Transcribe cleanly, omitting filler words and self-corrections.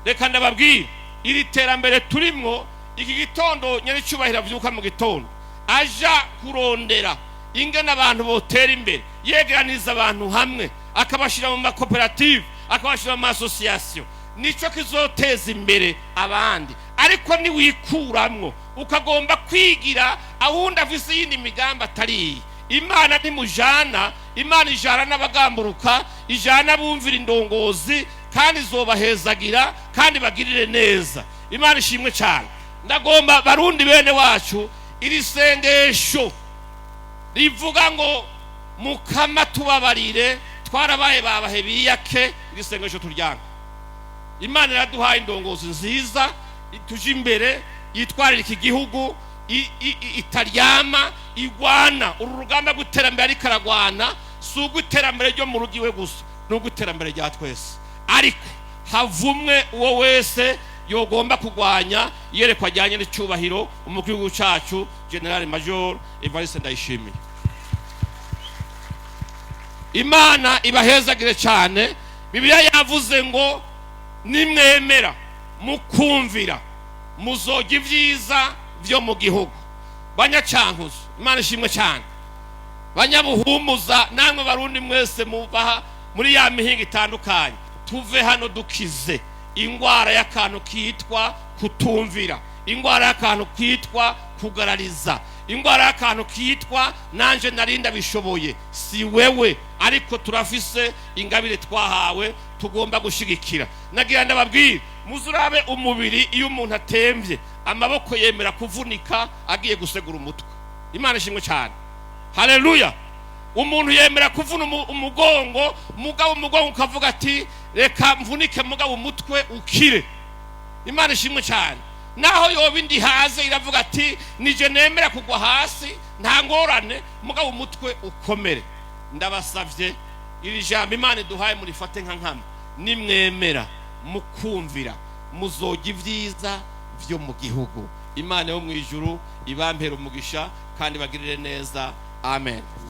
Reka ndababwire, iri terambere turimwo iki gitondo, nyiricyubahiro avyuka mu gitondo aja kurondera ingene abantu botera imbere, yegeraniza abantu hamwe, akabashyira mu makoperative, akabashyira mu ma associations, nicyo kizoteza imbere abandi. Ariko niwikuramwo ukagomba kwigira awundi afise iyindi migambi atari iyi, Imana ntimujana. Imana ijana n'abagamburuka, ijana bumvira indongozi, kandi izobahezagira kandi bagirire neza. Imana ishimwe cyane. Ndagomba, Barundi bene wacu, iri sengesho rivuga ngo "Mukama tubabarire, twarabaye babahe biyake", iri sengesho turyanga. Imana iraduhaye indongozi nziza tuje imbere, yitwarira iki gihugu, itaryama, igwana uru rugamba rw'iterambere. Ariko aragwana, si ugw'iterambere ryo mu rugo iwe gusa, ni ugw'iterambere rya twese. Ariko havumwe uwo wese yogomba kurwanya iyerekwa ajyanye n'icyubahiro umukuru w'igihugu cyacu, Général Major Evariste Ndayishimiye. Imana ibahezagire cyane. Bibiliya yavuze ngo nimwemera mukumvira, muzojya ibyiza byo mu gihugu. Banyacankuzo, Imana ishimwe cyane. Banyabuhumuza, namwe Barundi mwese mubaha muri ya mihinga itandukanye, tuve hano dukize ingwara y'akantu kitwa kutumvira, ingwara y'akantu kitwa kugarariza, ingwara y'akantu kitwa nanje narinda bishoboye. Si wewe, ariko turafise ingabire twahawe tugomba gushigikira. Nagira ndababwira, muzurabe umubiri, iyo umuntu atemvye, amaboko yemera kuvunika agiye gusegura umutwe. Imana ishimwe cyane, haleluya. Umuntu yemera kuvuna umugongo, mugabo umugongo ukavuga ati "Reka mvunike, mugabo umutwe ukire." Imana ishimwe cyane. Naho yoba indi haze, iravuga ati "Nije nemera kugwa hasi, nta ngorane, mugabo umutwe ukomere." Ndabasavye, iri jambo Imana iduhaye murifate nka nkama: nimwemera mukumvira, muzojya ibyiza byo mu gihugu. Imana yo mu ijuru ibampera umugisha kandi bagirire neza. Amen.